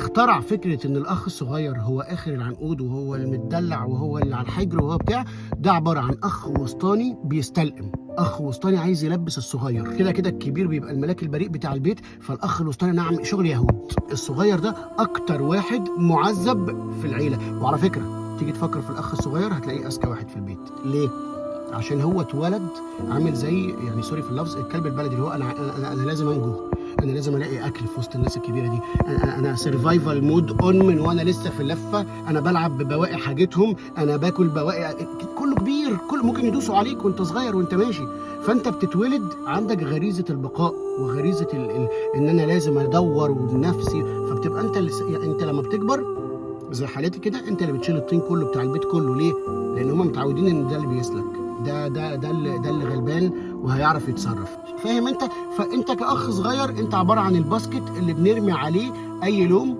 اخترع فكرة ان الاخ الصغير هو اخر العنقود وهو المدلع وهو اللي على الحجر وهو بتاع ده، عبارة عن اخ وسطاني بيستلقم، اخ وسطاني عايز يلبس الصغير. كده كده الكبير بيبقى الملاك البريء بتاع البيت، فالاخ الوسطاني نعم شغل يهود. الصغير ده اكتر واحد معذب في العيله. وعلى فكرة تيجي تفكر في الاخ الصغير هتلاقيه اذكى واحد في البيت. ليه؟ عشان هو اتولد عامل زي، يعني sorry في اللفظ، الكلب البلدي، اللي هو انا لازم انجو، انا لازم الاقي اكل في وسط الناس الكبيرة دي، انا survival mode on من وانا لسه في اللفه، انا بلعب ببواقي حاجتهم، انا باكل بواقي، كله كبير، كل ممكن يدوسوا عليك وانت صغير وانت ماشي. فانت بتتولد عندك غريزة البقاء وغريزه ان انا لازم ادور بنفسي. فبتبقى انت اللي يعني انت لما بتكبر زي حالتي كده، انت اللي بتشيل الطين كله بتاع البيت كله. ليه؟ لان هم متعودين ان ده اللي بيسلك، ده اللي غلبان وهيعرف يتصرف، فاهم انت؟ فانت كاخ صغير انت عبارة عن ال basket اللي بنرمي عليه اي لوم.